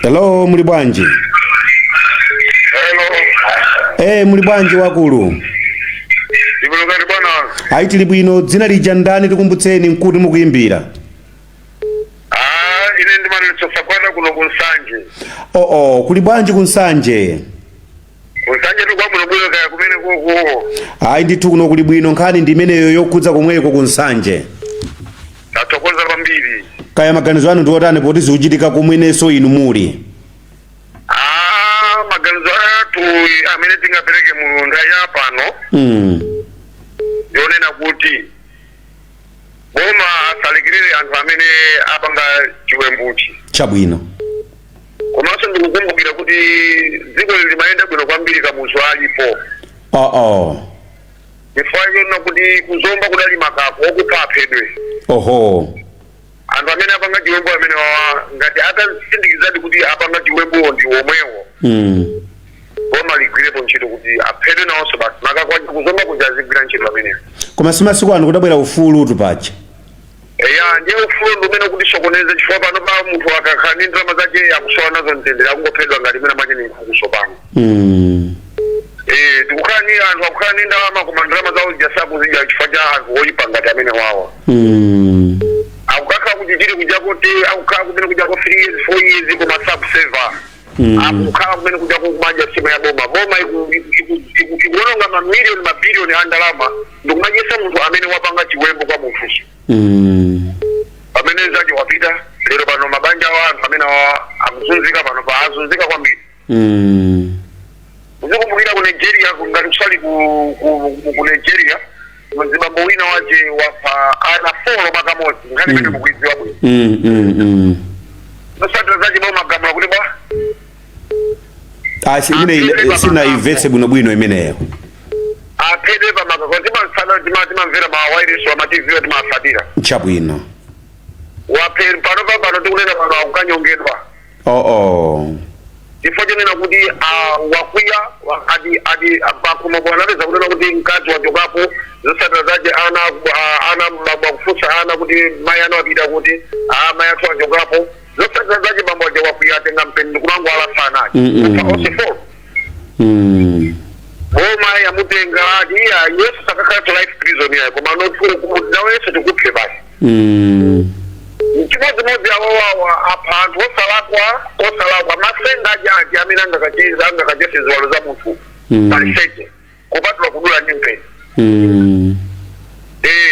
Hello, muli bwanji?
Hello.
Muli bwanji, wakulu?
Ndibulukati, bwana.
Ayi, tili bwino. Dzina lija ndani, tikumbutseni, nkuti mukuyimbira?
Ah, ine ndimanitso Sakwata kuno kunsanje.
Oo, kuli bwanji kunsanje?
Kunsanje tikwa bwino, kaya kumene koko?
Ayi ndithu, kuno kuli bwino. Nkhani ndi imeneyo yokhudza komweko kunsanje.
Tathokoza kwambiri.
Kaya maganizo anu ndi otani poti zikuchitika komwenenso inu muli?
Ah, maganizo athu amene tingapereke mu nthawi ya pano yonena kuti boma asalekerere anthu amene apanga chiwembuchi. Komanso ndikukumbukira kuti dziko lili limayenda bwino kwambiri Kamuzu alipo, chifukwa chonena kuti kuzomba kudali makako, okupha aphedwe. Anthu amene apanga chiwembu amene wawa, ngati atasindikizadi kuti apanga chiwembuwo ndi omwewo, boma ligwirepo ntchito kuti aphedwe nawonso basi. Makako aja kuzomba kuja azigwira ntchito amenewo.
Koma si masiku ano kudabwera ufulu tupacha?
Eya, ndiye ufulu ndi umene kutisokoneza, chifukwa pano pa munthu akakhala ndi ndalama zake akusowa nazo mtendere, akungophedwa ngati mwina mwache ni nkhuku pano. Tikukhala ni anthu akukhala ndi ndalama, koma ndalama zawo zija sakuzidya chifukwa cha anthu oyipa ngati amene wawa. Akukakhala kuti chili kujako te akukhala kumene kujako 3 years, 4 years, koma sakuseva. Akukhala kumene kujako kumadya sima ya boma. Boma ikuononga mamiliyoni, mabiliyoni a ndalama ndikumadyesa munthu amene wapanga chiwembu kwa munthuso, pamene zake wapita. Lero pano mabanja awo, anthu amene awa akuzunzika pano pa, azunzika kwambiri. Uzikumbukira ku Nigeria, ngati kusali ku Nigeria, mzibambo wina wache wapha ana 4 makamodzi. Nkhani imene mukuidziwa bwino. Zotsatira zache boma gamula kuti bwa
Ah, imene sinaimvetse bwinobwino imeneyo.
Aphedwe pamakako. Timamvera mawaireso, ama TV timatsatira. Waphe pano pa pano tikunena pano akukanyongedwa.
Chifukwa chonena kuti wakwiya ati pakhomopo anapeza kunena kuti mkazi wachokapo. Zotsatira zace ana bambo akufunsa ana kuti mayi anu apita kuti, mayi athu achokapo. Zotsatira zace bambo aja wakwiya, atenga mpeni ndikumango alasa anache kufa onse 4. Boma yamutenga, ati iya, yesu sakakhala to life prison yayo, koma nawenso tikuphe basi. Chimodzimodzi awawawa apha anthu osalakwa, osalakwa. Masenga aja aja amene angakachese ziwalo za munthu paliseche, kupatula kudula ndi mpeni.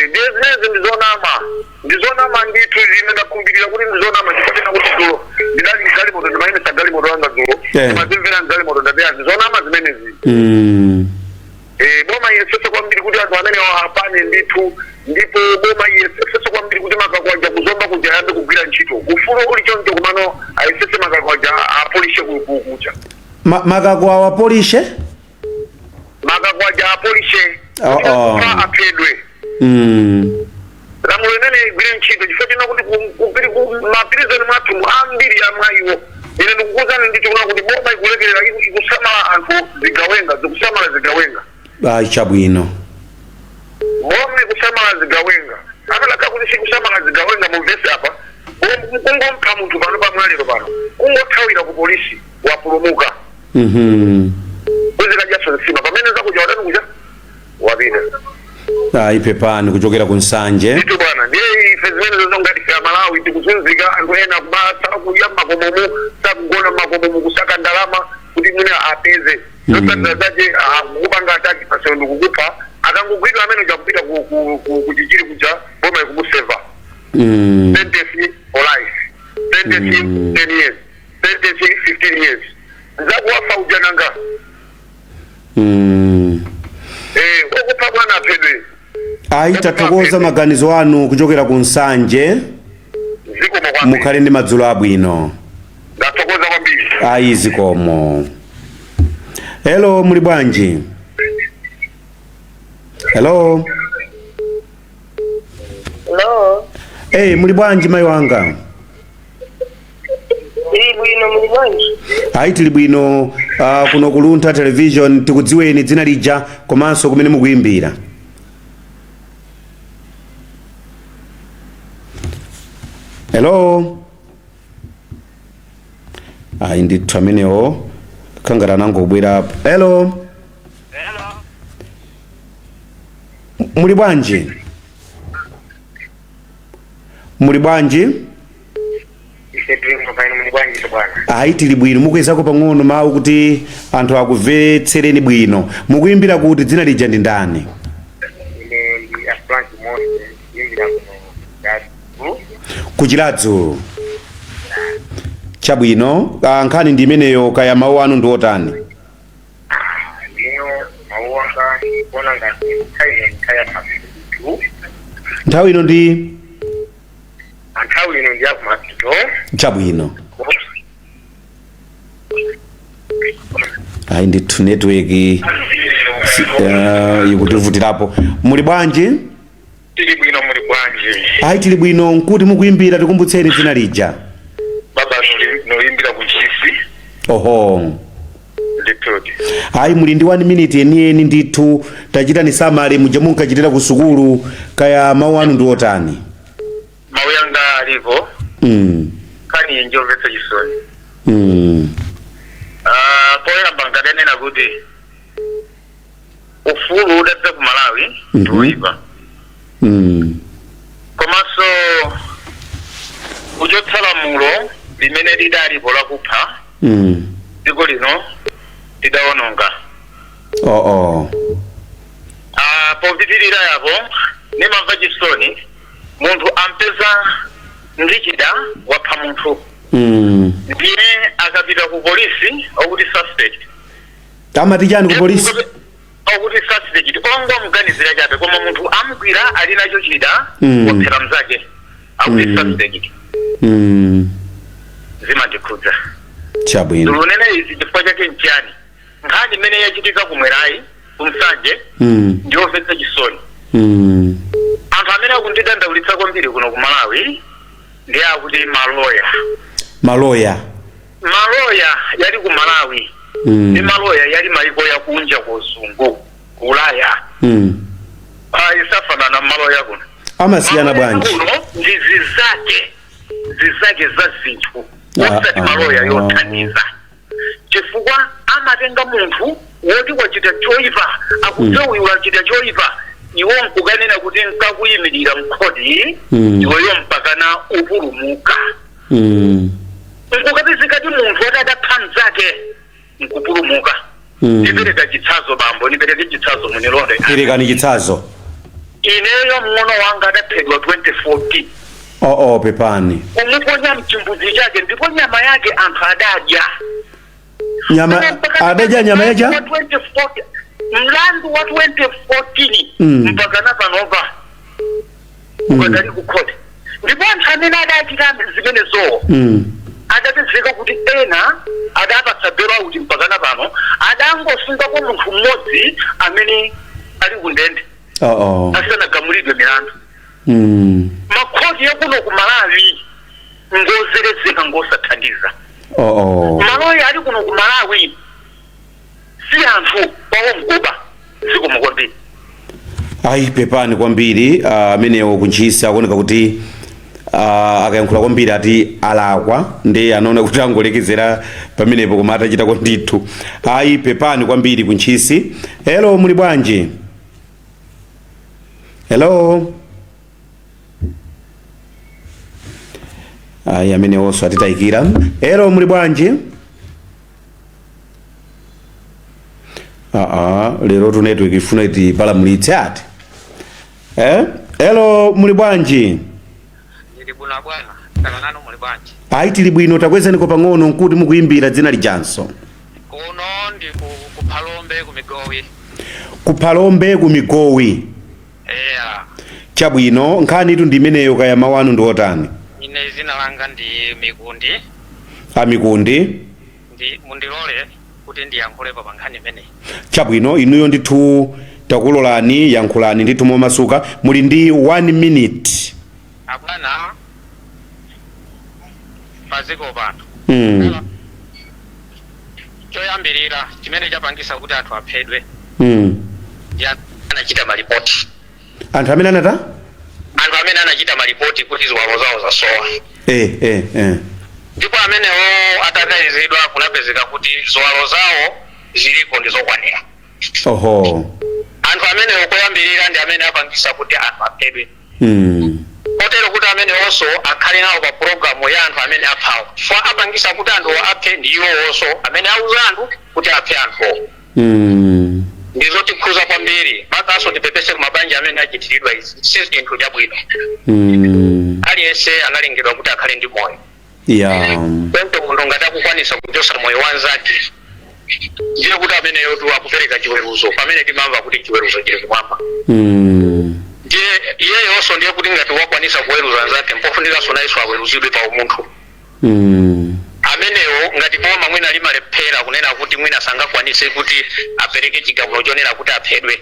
Ndiye zimenezi ndizonama, ndizonama ndithu. Ine ndakhulupirira kuti ndizonama chifukwa chena kuti dzulo ndidali mgalimoto, ndimayendesa galimoto yanga dzulo, ndimazimvera mgalimoto, ndapeya ndizonama zimenezi. Boma iyesese kwambiri kuti anthu amene apane ndithu, ndipo boma iyesese kwambiri kuti makakwaja kuzomba kuja ayambe kugwira ntchito. Ufulu uli choncho, kumano ayesese makakwaja apolishe kucha.
Makakwa apolishe?
Makakwaja apolishe.
Oh, oh.
Aphedwe. Lamulo imene igwire ntchito, chifukwa china kuti mapirizoni mwathu ambiri amwayiwo. Ine ndikukuuzani ndithu kuna kuti boma ikulekerera, ikusamala anthu zigawenga, zikusamala zigawenga.
Chabwino.
Boma ikusamala zigawenga. Akalaka kuti sikusamala zigawenga, mumvese apa, kungompha munthu pano pamwaliro pano, kungothawira ku polisi, wapulumuka. Kuzikadyaso nsima pamene zakuja watani kuja wapita.
Ayi, pepani kuchokera ku Nsanje.
Ndithu bwana, ndiye ife zimene zozo ngati ife Amalawi tikuzunzika. Anthu ena kumasa kudya mmakomomo, sakugona mmakomomo, kusaka ndalama kuti mwina apeze. Zotsatira zace kukupanga attack pasero ndikukupha. Akangogwidwa amene uja kupita kuchichiri kuja, boma ikumuseva sentence for life, sentence 10 years, sentence 15 years, nzakuwafa uja nanga. Okupha bwana aphedwe.
Ayi, tathokoza maganizo anu kuchokera ku Nsanje.
Zikomo kwambiri.
Mukhale ndi madzulo abwino.
Ndathokoza kwambiri.
Ayi, zikomo. Hello, muli bwanji? Hello.
Hello.
Hey, muli bwanji mayi wanga?
Tili bwino, muli bwanji?
Ayi, tili bwino. Kuno ku Luntha Television, tikudziweni dzina lija komanso kumene mukuyimbira. Hello. Ayi ndithu, amenewo khangati anangobwera. Hello.
Hello.
Muli bwanji? Muli bwanji?
Ife tili pano, muli bwanji bwana?
Ayi, tili bwino. Mukwezako pang'ono mawu kuti anthu akumvetsereni bwino. Mukuyimbira kuti, dzina lija ndi ndani?
Ine ndi Frank Mose, kuyimbira kuno Gatu.
Kuchiladzulo, chabwino. Nkhani ndi imeneyo, kaya mawu anu ndi otani?
Ndiyo, mawu anga kuona ngati nthawi ino nthawi ya mapito.
Nthawi ino ndi?
Nthawi ino ndi ya kumapito.
Chabwino. Ayi ndithu, network ikutivutirapo. Muli bwanji?
Tili bwino, muli bwanji?
Ayi, tili bwino. Nkuti mukuyimbira, tikumbutseni dzina lija.
Baba, noyimbira ku Ntchisi.
Oho.
Ndithudi.
Ayi, muli ndi 1 minute yeniyeni ndithu. Tachitani summary muja munkachitira ku sukulu. Kaya mawu anu ndi otani?
Mawu yanga alipo. Nkhani njomvetsa chisoni. Ah, poyamba nkadanena kuti ufulu udadza ku Malawi ndi woyipa, komanso kuchotsa lamulo limene lidalipo lakupha, dziko lino lidawononga.
Oh oh.
Ah, popitirira yapo, nimamva chisoni munthu ampeza ndi chida, wapha munthu, ndiye akapita ku polisi okuti suspect.
Amati chani ku polisi?
Okuti suspect, ongomuganizira chabe, koma munthu amugwira ali nacho chida, waphera mzake, akuti suspect. Zimandikhudza.
Chabwino.
Ndilunena izi chifukwa chake nchiyani? Nkhani imene yachitika kumwerayi, kumsanje, ndiyomvetsa chisoni. Anthu amene akundidandaulitsa kwambiri kuno ku Malawi ndi akuti maloya.
Maloya.
Maloya yali ku Malawi ni maloya yali maiko ya kunja kuzungu ku Ulaya isafanana maloya kuno.
Amasiyana bwanji?
Kuno ndi zizake za zinthu, osati maloya yothandiza, chifukwa amatenga munthu woti wachita choyipa, akudziwa uyu wachita choyipa, iwo nkukanena kuti nkakuyimirira mkhoti, iweyo mpakana upulumuka. Nkukapezekati munthu woti adapha mnzake nkupulumuka. Ndipereka chitsanzo, bambo, nipereke chitsanzo, munilonde.
Perekani chitsanzo.
Ineyo mng'ono wanga adaphedwa 2014.
Oo, pepani.
Kumuponya mchimbuzi chake, ndipo nyama yake anthu adadya.
Nyama adadya? Nyama yacha?
2014, mlandu wa 2014, mpaka na panopa ukadali kukhoti, ndipo anthu amene adachita zimenezowo adapezeka kuti ena adapatsa bail out, mpaka na pano adangosungapo munthu mmodzi amene ali kundende asanagamulidwe milandu. Makhoti yakuno ku Malawi ngozerezeka, ngosathandiza. Maloya ali kuno ku Malawi si anthu, kwawo mkuba. Zikomo kwambiri.
Ayi, pepani kwambiri. Amenewo kuntchisi akuoneka kuti akayankhula kwambiri ati alakwa, ndi anaona kuti angolekezera pamenepo, koma atachitako ndithu. Ayi, pepani kwambiri kuntchisi. Hello, muli bwanji? Hello. Ayi, amenewonso atitayikira. Hello, muli bwanji? Aa, lero tu network ifuna iti palamulitse ati, eh? Hello, muli bwanji?
Ndili bwino bwana, kala nanu muli bwanji?
Ayi, tili bwino. Takwezaniko pang'ono nkuti mukuyimbira, dzina lijanso?
Kuno ndi ku Phalombe, ku Migowi.
Ku Phalombe, ku Migowi?
Eya.
Chabwino, nkhani itu ndi imeneyo. Kaya mawu anu ndi otani?
Ine zina langa ndi Mikundi.
Amikundi.
Ndi mundilole kuti ndiyankhulepo pa nkhani imeneyi.
Chabwino, inuyo ndithu takulolani, yankhulani ndithu momasuka, muli ndi 1 minute.
Abwana, paziko pano, choyambirira chimene chapangisa kuti anthu aphedwe ndi anthu anachita malipoti.
Anthu amene anata?
Anthu amene anachita malipoti kuti ziwalo zawo zasowa. Ndipo amenewo atatayizidwa, kunapezeka kuti ziwalo zawo ziliko, ndi zokwanira. Anthu amenewo koyambirira ndi amene apangisa kuti anthu aphedwe, kotero kuti amenewonso akhale nawo pa pulogalamu ya anthu amene aphawo, chifukwa apangisa kuti anthu aphe ndi iwowonso amene auza anthu kuti aphe anthuwo. Ndizotikhuza kwambiri, makanso tipepese ku mabanja amene achitiridwa izi. Si chinthu chabwino. Aliyense analengedwa kuti akhale ndi moyo. Choncho munthu ngati akukwanisa kuchosa moyo wanzake, ndiye kuti ameneyo tu akupereka chiweruzo, pamene timamva kuti chiweruzo chili kumwamba. Ndiye iyeyonso ndiye kuti ngati wakwanisa kuweruza anzake, mpofunikanso nayenso aweruzidwe pa umunthu. Amenewo ngati boma mwina limalephera kunena kuti mwina sangakwanise kuti apereke chigamulo chonena kuti aphedwe,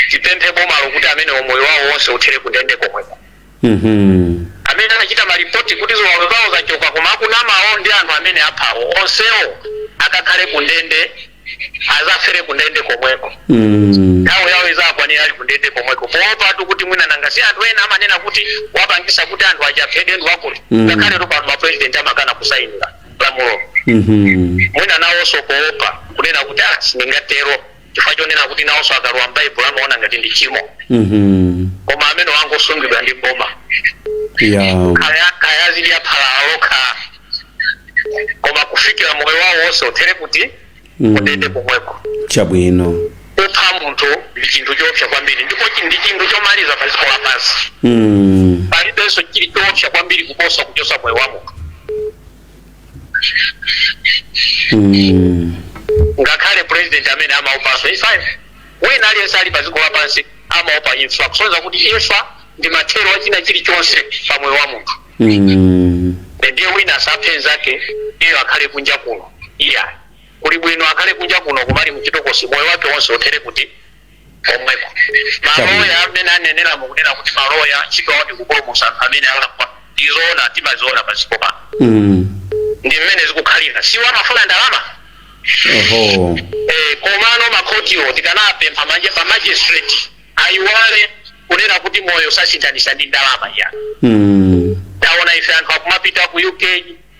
tipemphe bomalo kuti amenewo moyo wawo wonse uthere kundende komweko, amene anachita malipoti kuti ziwalo zawo zachoka koma akunamawo ndi anthu amene aphawo. Onsewo akakhale kundende, azafere kundende komweko. Nthawi yawo izakwanira ali kundende komweko, poopatu kuti mwina nanga si anthu ena amanena kuti wapangisa kuti anthu achaphedwe ndi wakuti. Ngakhale tu pano mapresident amakana kusayinira lamulo. Mwina nawonso poopa kunena kuti ah, sindingatero, chifukwa chonena kuti nawonso akalowa m'Baibulo amaona ngati ndi chimo. Koma amene wangosungidwa ndi boma, kaya kaya zidya phala lokha, koma kufikira moyo wawo wonse uthere kuti kundende komweko.
Chabwino.
Kupha munthu ndi chinthu choopsa kwambiri, ndipo ndi chinthu chomaliza pa dziko lapansi. Palibenso chili choopsa kwambiri kuposa kuchosa moyo wa munthu. Ngakhale president amene amaopanso imfa, wina aliyense ali pa dziko lapansi amaopa imfa, kusonyeza kuti imfa ndi mathero a china chilichonse pa moyo wa munthu. Ndiye wina asaphe nzake, iyo akhale kunja kuno. Iya, kuli bwino akhale kunja kuno kumali mchitokosi, moyo wake wonse uthere kuti komweko. Maloya amene anenera, mukunena kuti maloya ntchito yawo ndi kupulumutsa anthu amene alakwa, ndizoona, timaziona padziko pano. Ndi mmene zikukhalira, siwo amafuna ndalama.
Oho.
Komano makhotiwo tikanapempha manje pa magistrate ayiwale kunena kuti moyo sasinthanisa ndi ndalama ya. Taona ife anthu akumapita ku UK,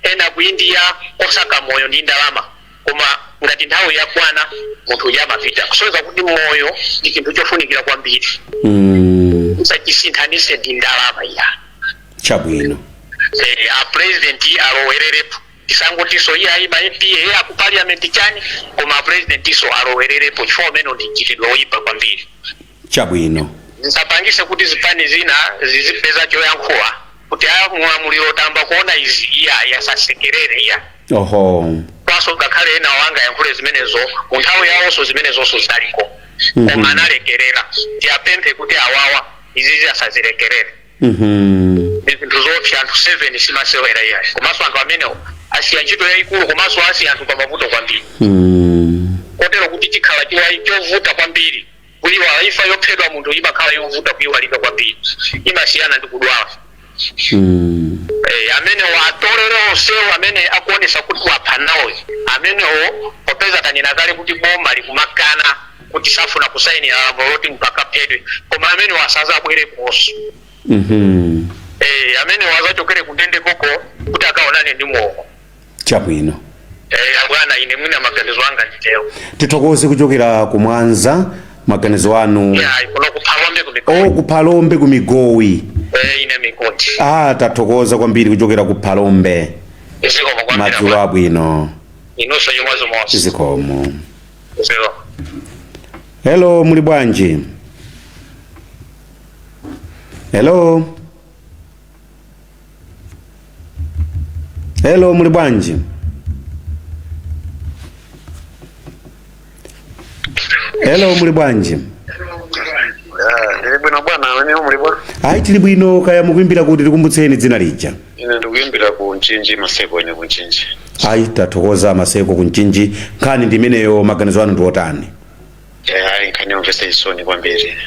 ena ku India, osaka moyo ndi ndalama, koma ngati nthawi yakwana munthu uja amapita, kusonyeza kuti moyo ndi chinthu chofunikira kwambiri. Usachisinthanise ndi ndalama ya.
Chabwino.
A president alowererepo, tisangotinso iye ayi, ma MP aku parliament chani, koma a president iso alowererepo, chifukwa umene ndi mchitidwe woyipa kwambiri.
Chabwino.
Zisapangise kuti zipani zina zizipeza choyankhula kuti aya mulamuliro tamba kuona izi, iya yasasekerere iya.
Oho.
Kwaso ngakhale ena wanga yankhule zimenezo mu nthawi yawonso zimenezonso zidaliko, koma analekerera. Tiyapemphe kuti awawa izizi asazilekerere. Ndi zinthu zoopsa, anthu 7 simasewera iyayi, komanso anthu amenewo asiya ntchito yayikulu, komanso asiya anthu pamavuto kwambiri, kotero kuti chikhala chiwayi chovuta kwambiri kuyiwala. Imfa yophedwa munthu imakhala yovuta kuyiwalika kwambiri, imasiyana ndi kudwala. Amenewo atolere onsewo amene akuonesa kuti wapha nawo amenewo, popeza tanena kale kuti boma likumakana kuti safuna kusayinira lamulo loti munthu akaphedwe, koma amenewo asazabwereponso. Amenewo azachokere kundende koko kuti akaonane ndi Mulungu.
Chabwino.
Bwana, ine mwina maganizo anga nditero.
Tithokoze kuchokera ku Mwanza, maganizo anu.
Ya, kuno kuphalombe ku Migowi.
O, kuphalombe ku Migowi.
Ine Mikuti.
Ah, tathokoza kwambiri kuchokera ku Phalombe.
Zikomo kwambiri.
Madzulo abwino.
Inunso chimodzimodzi.
Zikomo.
Zikomo.
Hello, muli bwanji? Hello, hello, muli bwanji? Hello, muli bwanji?
Ndili bwino bwana, amene muli bwa?
Ayi, tili bwino. Kaya mukuimbira kuti? Tikumbutseni dzina lija.
Ine ndikuimbira ku Mchinji, Maseko ine ku Mchinji.
Ayi, tathokoza Maseko ku Mchinji. Nkhani ndi imeneyo, maganizo anu ndi otani?
Ayi, nkhani yomvetsa chisoni kwambiri,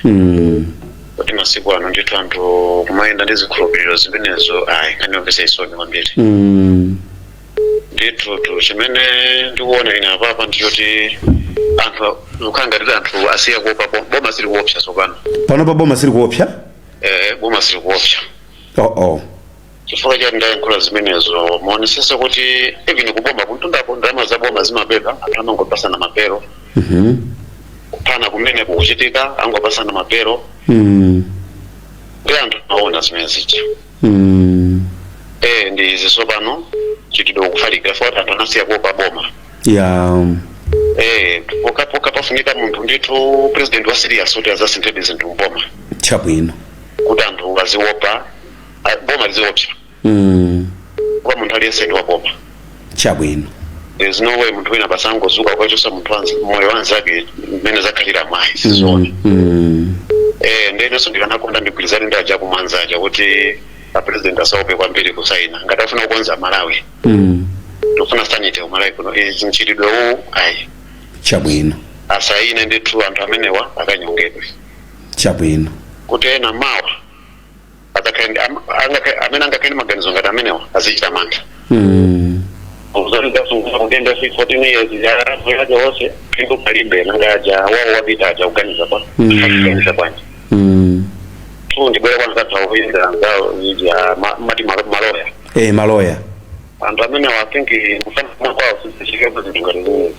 kuti masiku ano ndithu anthu kumayenda ndi zikhulupiriro zimenezo. Ayi, nkhani yomvetsa chisoni kwambiri. Ndithu tu chimene ndikuona ine apapa ndichoti anthu zikukhala ngati anthu asiya kuopa boma, sili kuopsa tsopano.
Pano pa boma sili kuopsa?
Boma sili kuopsa.
Oh oh.
Chifukwa chati ndayankhula zimenezo, muonesese kuti even kuboma kuntundako ndalama za boma zimabeba, anthu amangopasana mapero. Kuphana kumene kukuchitika, angopasana mapero. Ndi anthu aona zimene zija. Ndi izi tsopano chitidwe kufalikira foti anthu anasiya kuopa boma. Poka pafunika munthu ndithu, president wa serious, kuti azasinthebe zinthu mboma.
Chabwino.
Kuti anthu aziopa, boma liziopsa, kwa munthu aliyense ndi wa boma.
Chabwino.
There's no way munthu wina basangozuka ukachosa munthu moyo wanzake mmene zakhalira mwayi, sizoona. Ndenenso ndikanakonda ndigwirizane ndi aja kumwanza aja kuti a president asaope kwambiri kusaina ngati afuna kukonza Malawi. Tikufuna sanity ku Malawi kuno, izi mchitidwe uwu ayi.
Chabwino.
Asaine ndithu, anthu amenewa akanyongedwe.
Chabwino.
Kuti ena mawa adzakhale amene angakhale ndi maganizo ngati amenewa azichita mantha. Uzazunguza kundende 14 years yaje wonse, phindu palibe, nanga aja wawo wapita aja kuganiza kwa kuganiza bwanji? Tu ndibwere kwanza tawuyendera nzawo ija mati maloya.
Maloya.
Anthu amenewa, I think kufana kwawo sizichikepo zinthu ngati zimenezi,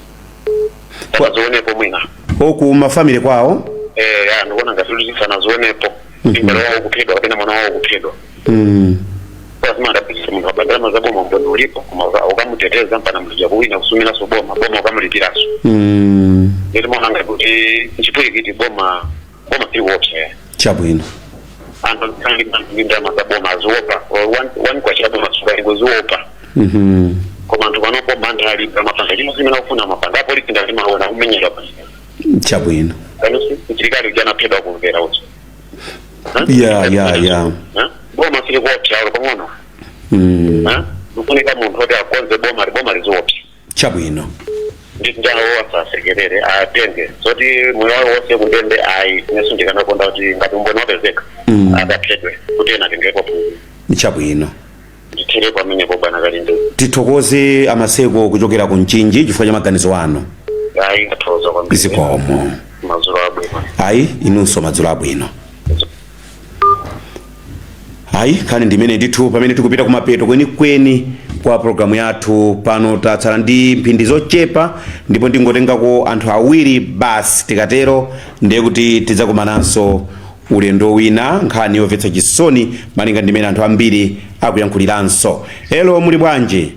sanazionepo mwina.
Oku ma family kwawo.
Ya, ndikuona ngati kuti sanazionepo m'bale wawo kuphedwa kapena mwana wawo kuphedwa. Lazima adapitisa munthu abandalama za boma, mboni ulipo, koma ukamuteteza mpana munthu jakuwina kusumiranso boma, boma ukamulipiranso. Nditimaona ngati kuti nchipwirikiti, boma boma sili kuopsa.
Chabwino.
Anthu azikhala ndi ndalama za boma aziopa, one kwacha boma sukayingoziopa. Koma anthu panopo mantha alibe, amapanga chimwe chimene akufuna, amapanga apolisi, ngati maona kumenyedwa pa
Chabwino.
Kanusi mchilikali uja anaphedwa kumvera uja.
Ya.
Boma sili kuopsa alo pang'ono. Kufunika munthu oti akonze boma, boma liziopsa.
Chabwino.
Nditi ndawo asasekerere, atenge zoti moyo wawo wonse kundende ayi. Inenso ndikanakonda kuti ngati umboni wapezeka, akaphedwe kuti ena atengepo phunziro.
Chabwino.
Ndithere pamenepo, bwana Kalinde.
Tithokoze amaseko kuchokera ku Mchinji chifukwa cha maganizo anu.
Ayi, ndathokoza kwambiri.
Zikomo.
Madzulo abwino.
Ayi, inunso madzulo abwino. Ayi, nkhani ndimene ndithu pamene tikupita kumapeto kwenikweni kwa programu yathu pano. Tatsala ndi mphindi zochepa ndipo ndingotengako anthu awiri basi. Tikatero ndiye kuti tidzakumananso ulendo wina. Nkhani yomvetsa chisoni malinga ndimene anthu ambiri akuyankhuliranso. Hello, muli bwanji?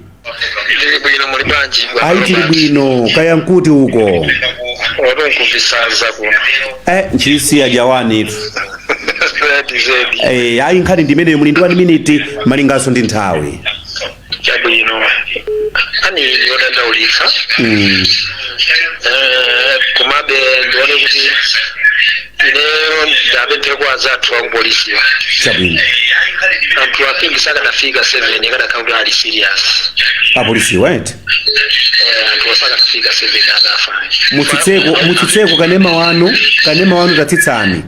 Ndili bwino, muli bwanji?
Ayi, tili bwino. Kaya nkuti uko?
Otonkuvisaza kuno.
Nchisiya jawani tu.
Zedi.
Ayi, nkhani ndimeneyo. Muli ndi 1 minute malinganso ndi nthawi.
Chabwino, ani yodandaulitsa. Komabe ndione kuti ineyo ndapempheko azathu akupolisiwa. Anthu afingi sakanafika 7 kanakhala kuti ali serious.
Apolisiwa eti?
Anthu asakanafika 7 akafa.
Mutsitseko kanema wanu, tatsitsani.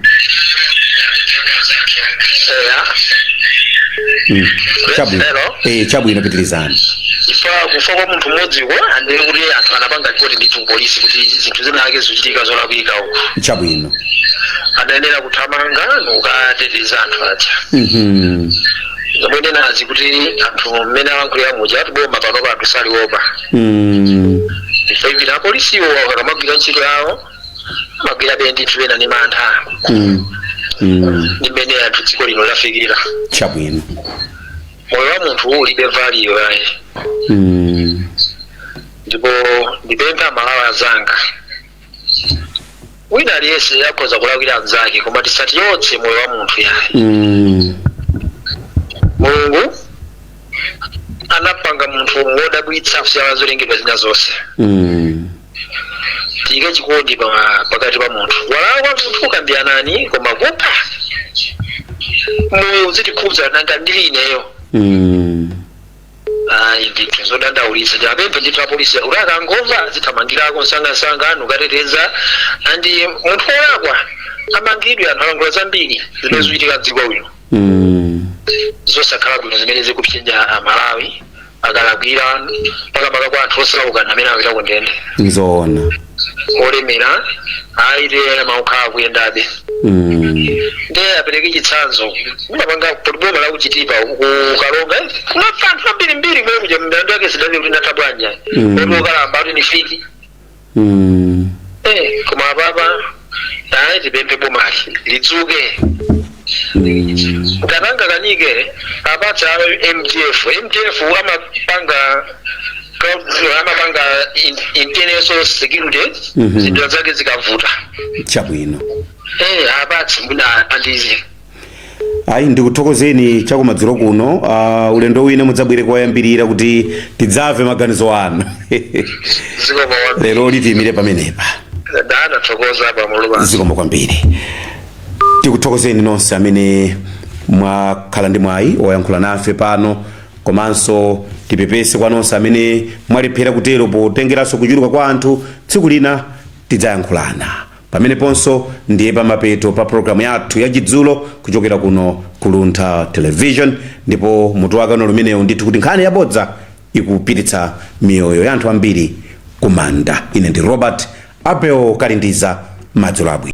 Chabwino.
Hello?
Chabwino, pitirizani.
Ifa kufa kwa munthu mmodziko, andere kuti anthu anapanga ripoti ndithu kupolisi kuti zinthu zinake zikuchitika zolakwika uku. Adayenera kuthamanga nukateteza anthu aja. Zomwe nenazi kuti anthu mmene alankhulira muja ati boma panopa anthu saliopa. Ife ivina apolisiwo akamagwira ntchito yawo amagwira be ndithu pena ni mantha. Ndi mmene anthu dziko lino lafikira. Moyo wa munthu ulibe value ayi. Ndipo ndipempha Malawi azanga, wina aliyense akhoza kulakwira anzake, koma tisatiyotse moyo wa munthu yayi. Mulungu anapanga munthu wodabwitsa kusiyana zolengedwa zina zonse. Tiyike chikondi pakati pa munthu. Walakwa munthu, ukambiyanani, koma kupha moyo uzitikhudza, nanga ndili ineyo. Ayi ndithu, zodandaulitsa. Ndipemphe ndithu apolisi kuti akangomva zithamangirako msangamsanga nukateteza, andi munthu wolakwa amangidwe. Anthu alankhula zambiri zimene zikuchitika mdziko lino. Zosakhala bwino zimene zikupsinja Amalawi akalakwira, makamaka kwa anthu osauka amene apita ku ndende.
Nzoona.
Olemera aite maukhala kuyendabe. Ndiye apereke chitsanzo, umapanga boma la kuchitipa kukalonga kumafa anthu ambirimbiri kumene kuja, milandu yake sidali kuti natha bwanja. Oti ukalamba kuti nifiki. Koma apapa ayi, tipemphe bomali lidzuke. Kananga kanike apatsa MDF. MDF amapanga internal security. Zinthu zake zikavuta. Apatse mwina andize.
Ayi, ndikuthokozeni chakumadzulo kuno. Ulendo wina mudzabwere koyambirira kuti tidzamve maganizo anu.
Zikomo.
Lero litiyimire pamenepa.
Ndathokoza pamuluba.
Zikomo kwambiri. Tikuthokozeni nonse amene mwakhala ndi mwayi oyankhula nafe pano, komanso tipepese kwa nonse amene mwalephera kutero potengeranso kuchuluka kwa anthu. Tsiku lina tidzayankhulana. Pameneponso ndiye pamapeto pa programu yathu ya Chidzulo kuchokera kuno ku Luntha Television, ndipo mutu wake uno lumenewu ndithu kuti nkhani yabodza ikupititsa miyoyo ya anthu ambiri kumanda. Ine ndi Robert Abel Kalindiza. Madzulo abwino.